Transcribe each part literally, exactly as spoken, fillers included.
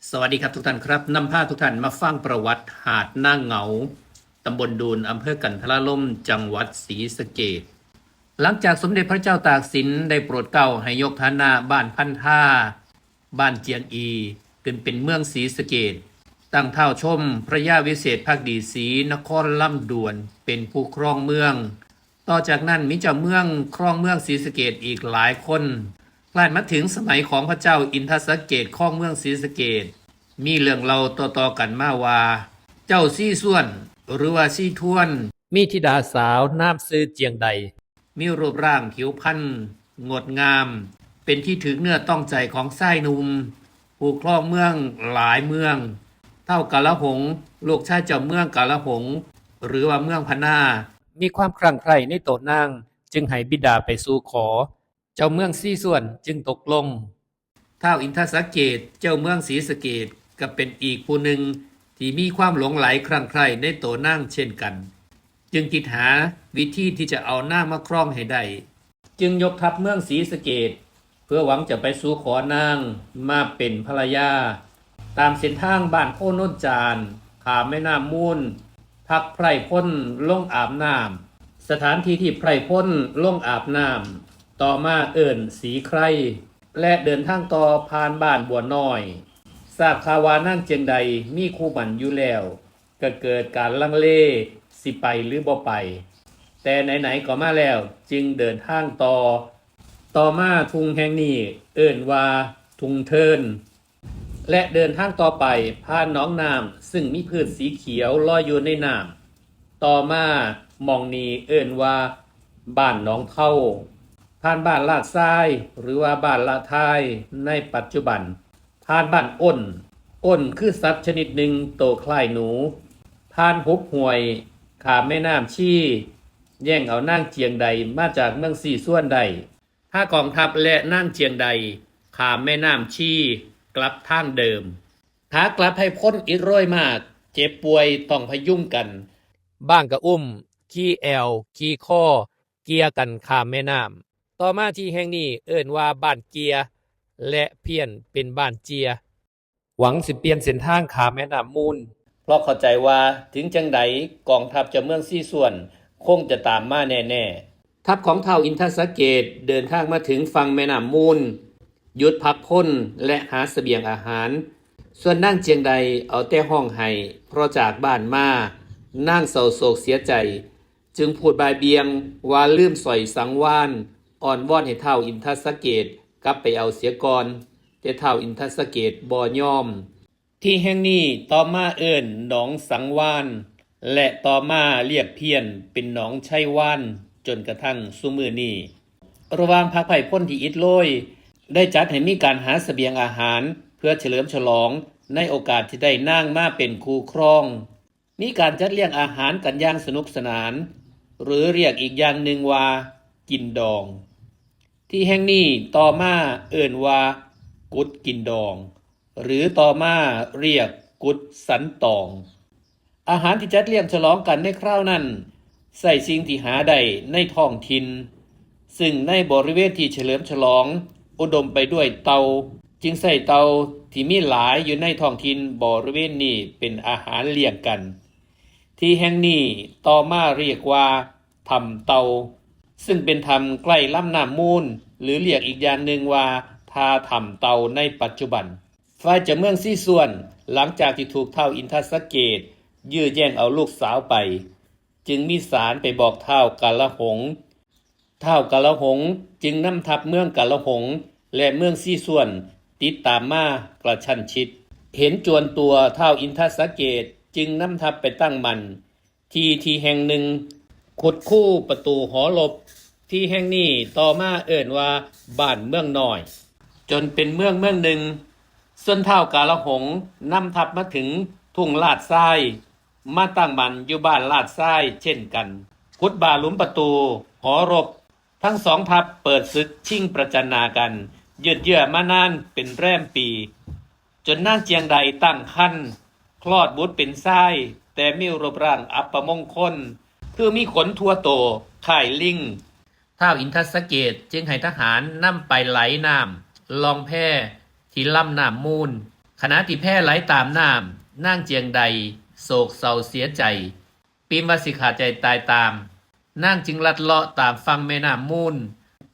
สวัสดีครับทุกท่านครับ นำพาทุกท่านมาฟังประวัติหาดนางเหงา ตำบลดูน อำเภอกันทราลม จังหวัดศรีสะเกษ หลังจากสมเด็จพระเจ้าตากสินได้โปรดเกล้าให้ยกฐานะบ้านพันธา บ้านเจียงอี ขึ้นเป็นเมืองศรีสะเกษ ตั้งท้าวชมพระยาวิเศษภักดีศรีนครลำดวนเป็นผู้ครองเมือง ต่อจากนั้นมีเจ้าเมืองครองเมืองศรีสะเกษอีกหลายคน คลาดมาถึงสมัยของพระเจ้าอินทสะเกษครองเมืองศรีสะเกษ มีเรื่องเล่าต่อๆกันมาว่า เจ้าซีส่วน หรือว่าซีทวน มีธิดาสาวนามชื่อเจียงใด มีรูปร่างผิวพรรณงดงาม เป็นที่ถืกเนื้อต้องใจของชายหนุ่ม ผู้ครองเมืองหลายเมือง ท้าวกาละหงส์ ลูกชายเจ้าเมืองกาละหงส์ หรือว่าเมืองพะนา มีความคลั่งไคล้ในโตนาง จึงให้บิดาไปสู่ขอ เจ้าเมืองซีส่วนจึงตกลง ท้าวอินทสะเกษ เจ้าเมืองศรีสะเกษ ก็เป็นอีกผู้หนึ่งที่มีความหลงใหลคลั่งไคล้ในโตนางเช่นกัน จึงคิดหาวิธีที่จะเอานางมาครองให้ได้ จึงยกทัพเมืองศรีสะเกษ เพื่อหวังจะไปสู่ขอนางมาเป็นภรรยา ตามเส้นทางบ้านโพนนจาน ข้ามแม่น้ำมูล พักไพร่พลลงอาบน้ำ สถานที่ที่ไพร่พลลงอาบน้ำ ต่อมาเอิ้นสีไคร่ และเดินทางต่อผ่านบ้านบัวน้อย ทราบข่าวว่านางเจียงใดมีคู่หมั้นอยู่แล้ว ก็เกิดการลังเลสิไปหรือบ่ไป แต่ไหนๆก็มาแล้วจึงเดินทางต่อ ต่อมาทุ่งแห่งนี้เอิ้นว่าทุ่งเทิน และเดินทางต่อไปผ่านหนองน้ำซึ่งมีพืชสีเขียวลอยอยู่ในน้ำ ต่อมาหม่องนี้เอิ้นว่าบ้านหนองเทา ผ่านบ้านลาดทราย หรือว่าบ้านละทายในปัจจุบัน ผ่านบ้านอ้น อ้นคือสัตว์ชนิดหนึ่งโตคล้ายหนู ผ่านหุบห้วย ข้ามแม่น้ำชี แย่งเอานางเจียงใดมาจากเมืองซีส่วนได้ พากองทัพและนางเจียงใดข้ามแม่น้ำชีกลับทางเดิม ขากลับไพร่พลอิดโรยมาก เจ็บป่วยต้องพยุงกัน บ้างกะอุ้ม ขี่แอ่ว ขี่คอ เกี่ยกันข้ามแม่น้ำ ต่อมาที่แห่งนี้เอิ้นว่าบ้านเกี่ย และเพี้ยนเป็นบ้านเจีย หวังสิเปลี่ยนเส้นทางข้ามแม่น้ำมูล เพราะเข้าใจว่าถึงจังใดกองทัพเจ้าเมืองซีส่วนคงจะตามมาแน่ๆ ทัพของท้าวอินทสะเกษเดินทางมาถึงฝั่งแม่น้ำมูล หยุดพักพลและหาเสบียงอาหาร ส่วนนางเจียงใดเอาแต่ฮ้องไห้ เพราะจากบ้านมา นางเศร้าโศกเสียใจ จึงพูดบ่ายเบี่ยงว่าลืมสร้อยสังวาล อ้อนวอนให้ท้าวอินทสะเกษกลับไปเอาเสียก่อน แต่ท้าวอินทสะเกษบ่ยอม ที่แห่งนี้ต่อมาเอิ้นหนองสังวาล และต่อมาเรียกเพี้ยนเป็นหนองชัยวาล จนกระทั่งซุมื้อนี้ ระหว่างพรรคไพร่พลที่อิดโรย ได้จัดให้มีการหาเสบียงอาหารเพื่อเฉลิมฉลองในโอกาสที่ได้นางมาเป็นคู่ครอง มีการจัดเลี้ยงอาหารกันอย่างสนุกสนาน หรือเรียกอีกอย่างหนึ่งว่ากินดอง ที่แห่งนี้ต่อมาเอิ้นว่ากุดกินดอง หรือต่อมาเรียกกุดสันตอง อาหารที่จัดเลี้ยงฉลองกันในคราวนั้น ใช้สิ่งที่หาได้ในท้องถิ่น ซึ่งในบริเวณที่เฉลิมฉลองอุดมไปด้วยเต่า จึงใช้เต่าที่มีหลายอยู่ในท้องถิ่นบริเวณนี้เป็นอาหารเลี้ยงกัน ที่แห่งนี้ต่อมาเรียกว่าถ้ำเต่า ซึ่งเป็นถ้ำใกล้ลำน้ำมูล หรือเรียกอีกอย่างหนึ่งว่าท่าถ้ำเต่าในปัจจุบัน ฝ่ายเจ้าเมืองซีส่วน หลังจากที่ถูกท้าวอินทสะเกษยื้อแย่งเอาลูกสาวไป จึงมีสารไปบอกท้าวกาละหงส์ ท้าวกาละหงส์จึงนำทัพเมืองกาละหงส์และเมืองซีส่วนติดตามมากระชั้นชิด เห็นจวนตัวท้าวอินทสะเกษจึงนำทัพไปตั้งมั่น ที่ที่แห่งหนึ่ง ขุดคูประตูหอรบ ที่แห่งนี้ต่อมาเอิ้นว่าบ้านเมืองน้อย จนเป็นเมืองเมืองหนึ่ง ส่วนท้าวกาละหงส์นำทัพมาถึงทุ่งลาดทราย มาตั้งมั่นอยู่บ้านลาดทรายเช่นกัน ขุดบ่าหลุมประตูหอรบ ทั้งสองทัพเปิดศึกชิงประจันหน้ากัน ยืดเยื้อมานานเป็นแรมปี จนนางเจียงใดตั้งครรภ์ คลอดบุตรเป็นชาย แต่มีรูปร่างอัปมงคล คือมีขนทั่วโตคล้ายลิง ท้าวอินทสะเกษจึงให้ทหารนำไปไหลน้ำล่องแพที่ลำน้ำมูล ขณะที่แพไหลตามน้ำ นางเจียงใดโศกเศร้าเสียใจ ปิมว่าสิฆ่าใจตายตาม นางจึงลัดเลาะตามฝั่งแม่น้ำมูล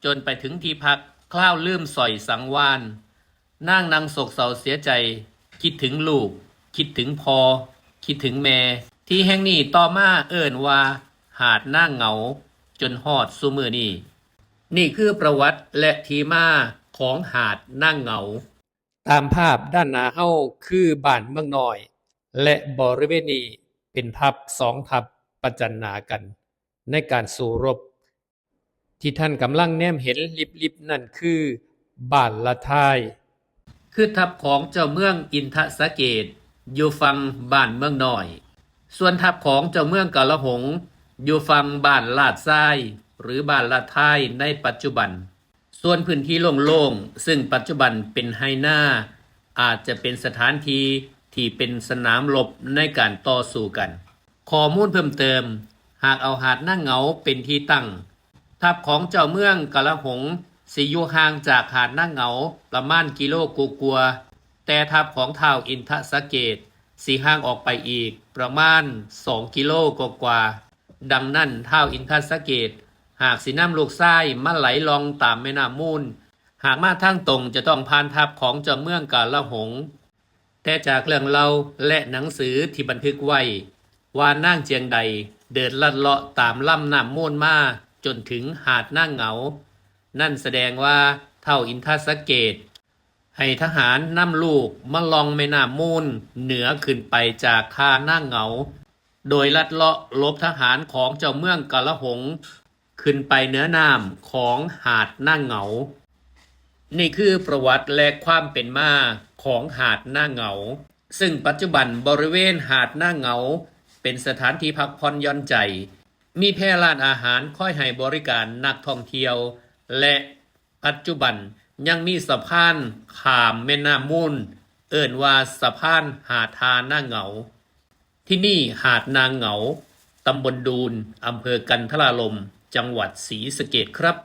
จนไปถึงที่พัก คราวลืมสร้อยสังวาล นางนั่งโศกเศร้าเสียใจ คิดถึงลูก คิดถึงพ่อ คิดถึงแม่ ที่แห่งนี้ต่อมาเอิ้นว่าหาดนางเหงา จนฮอดซุมื้อนี้ นี่คือประวัติและที่มาของหาดนางเหงา ตามภาพด้านหน้าเฮาคือบ้านเมืองน้อย และบริเวณนี้เป็นทัพสองทัพประจันหน้ากันในการสู้รบ ที่ท่านกำลังแนมเห็นลิบๆนั่นคือบ้านละทาย คือทัพของเจ้าเมืองอินทสาเกตอยู่ฝั่งบ้านเมืองน้อย ส่วนทัพของเจ้าเมืองกาละหงอยู่ฝั่งบ้านลาดทราย หรือบ้านละทายในปัจจุบัน ส่วนพื้นที่โล่งๆ ซึ่งปัจจุบันเป็นไฮ่นา อาจจะเป็นสถานที่ที่เป็นสนามรบในการต่อสู้กัน ข้อมูลเพิ่มเติม หากเอาหาดนางเหงาเป็นที่ตั้ง ทัพของเจ้าเมืองกาละหงสิอยู่ห่างจากหาดนางเหงาประมาณกิโลกว่าๆ แต่ทัพของท้าวอินทสาเกตสิห่างออกไปอีกประมาณสองกิโลกว่าๆ ดังนั้นท้าวอินทสาเกตหากสินำลูกชายมาไหลล่องตามแม่น้ำมูล หากมาทางตรงจะต้องผ่านทัพของเจ้าเมืองกาละหง แต่จากเรื่องเล่าและหนังสือที่บันทึกไว้ว่านางเจียงใดเดินลัดเลาะตามลำน้ำมูลมาจนถึงหาดนางเหงา นั่นแสดงว่าท้าวอินทสาเกตให้ทหารนำลูกมาล่องแม่น้ำมูลเหนือขึ้นไปจากท่านางเหงา โดยลัดเลาะหลบทหารของเจ้าเมืองกาละหง ขึ้นไปเหนือน้ำของหาดนางเหงา นี่คือประวัติและความเป็นมาของหาดนางเหงา ซึ่งปัจจุบันบริเวณหาดนางเหงาเป็นสถานที่พักผ่อนหย่อนใจ มีแพร้านอาหารคอยให้บริการนักท่องเที่ยว และปัจจุบันยังมีสะพานข้ามแม่น้ำมูล เอิ้นว่าสะพานหาดท่านางเหงา ที่นี่หาดนางเหงา ตำบลดูน อำเภอกันทราลม จังหวัดศรีสะเกษครับ